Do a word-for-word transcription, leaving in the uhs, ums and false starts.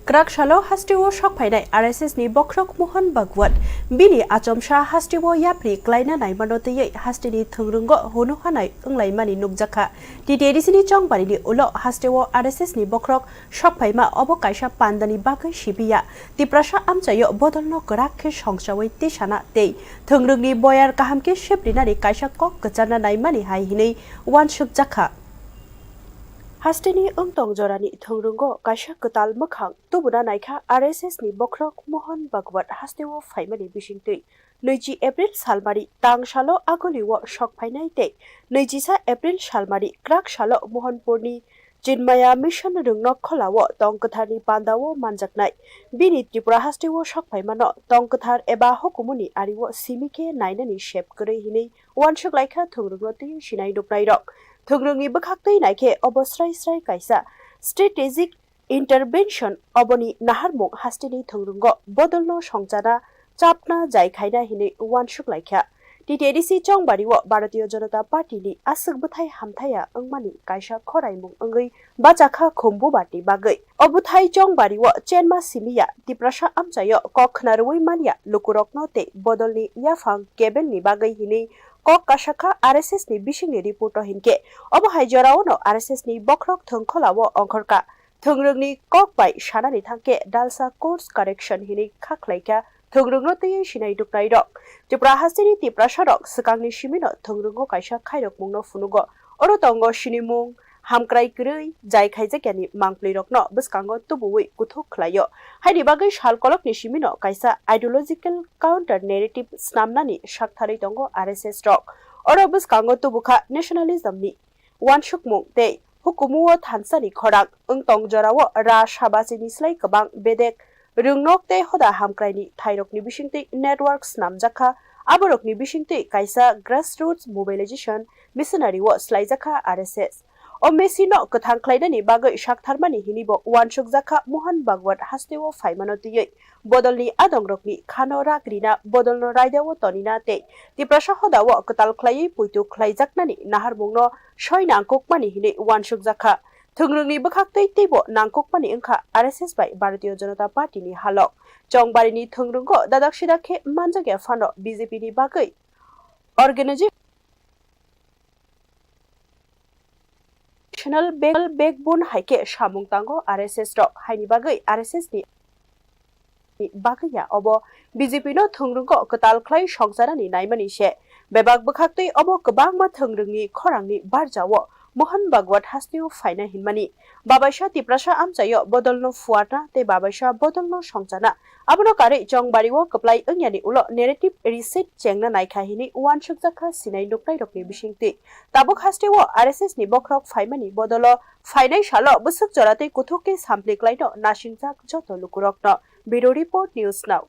Kwrak salo hasteo sok phainai R S S ni bokhorok Mohan Bhagwat bini achomsa hasteo yapri klaina naimano twiwi hasteni thwngrwngo hunu hanai wnglaimani nukjakha. T T A D C ni chongbarini ulo hasteo R S S ni bokhorok sok phaima obo kaisa pandani bagwi sibiya. Tiprasa amchaio bodolno kwrak khe songchawi tisana tei thwngrwngni boyar kaham khe seprinani kaisa kok kwcharna naimani hai hinwi uansukjakha. Hasteni wngtong jorani thwngrwngo kaisa kwtal mwkhang tubuna naikha R S S ni bokhorok Mohan Bhagwat hasteo phaimani bisingtwi. Nwichi April salmari tang salo Agulio sok phainai tei nwichisa April salmari kwrak salo Mohanpurni Chinmaya Mission Rwngnok Kholao tong kwtharni pandao manjaknai. Bini Tripura hasteo sok phaimano tong kwthar eba hukumuni ario simi khe nainani sep kwrwi hinwi uansuk laikha thwngrwngno twiwi sinai nuknairok. Thwngrwngni bwkhaktwi naikhe obo srai srai kaisa strategic intervention, oboni naharmung hasteni thwngrwngo bodolno songchana chapna jai khaina hinwi uansuk laikha. T T A D C chongbario Bharatiya Janata Party ni aswk bwthai hamthaiya wngmani kaisa khoraimung wngwi bachakha khum bubatni bagwi. O bwthai chongbario chenma simiya, Tiprasa amchaio kok khna rwui manya lukurokno tei bodolni yaphang kebelni bagwi hinwi kok kasakha R S S ni bisingni report o hinkhe. Obo hai joraono R S S ni bokhorok thwngkholao ongkhorkha. Thwngrwngni kok bai sanani thangkhe dalsa course correction hinwi kha khlaikha thwngrwngno twiwi sinai nuknairok. Tripura hasteni Tiprasarok swkangni simino thwngrwngo kaisa khairokmungno phunugo. Oro tongo sinimung, hamkrai kwrwi, jai khaijakyani mangphlwirokno bwskango tubuwi kuthuk khlaio. Haini bagwi sal kolokni simino kaisa ideological counter narrative snamnani saktharwi tongo R S S rok. Oro bwskango tubukha nationalism ni uansukmung tei hukumu o thansani khorang wngtong jorao ra sabachini slai kwbang bedek rwngnok tei hoda hamkraini thairokni bisingtwi network snamjakha, aborokni bisingtwi kaisa grassroots mobilization missionary o slaijakha R S S. O machine no kwthang khlainani bagwi saktharmani hinwi bo uansukjakha Mohan Bhagwat hasteo phaimano twiwi. Bodolni adongrokni khano rak rina bodolno raidao tonina tei Tiprasa hodao kwtal khlaiwi puitu khlaijaknani naharmungno soi nangkukmani hinwi uansukjakha. Thwngrwngni bwkhaktwi teibo nangkukmani wngkha R S S bai Bharatiya Janata Party ni halok. Chongbarini thwngrwngo dadak sidak khe manjakya phano B J P ni bagwi organization national back-, backbone hai khe samung tango R S S rok, haini bagwi R S S ni bagwi ya, obo B J P no thwngrwngo kwtal khlai songcharani naimani se. Bebak bwkhaktwi obo kwbangma thwngrwngni khorangni barjao Mohan Bhagwat hasteo phaina hinmani. Babaisa Tiprasa amchaio bodolno phuarna tei babaisa bodolno songchana. Abono karwi chongbario kwplai wngyani ulo narrative reset chengna naikha hinwi uansukjakha sinai nuknairokni bisingtwi. Tabuk hasteo R S S ni bokhorok phaimani bodolo phainai salo bwswk joratwi kuthuk khe sampli klaino nasingjak joto lukurokno. Bureau Report, News Now.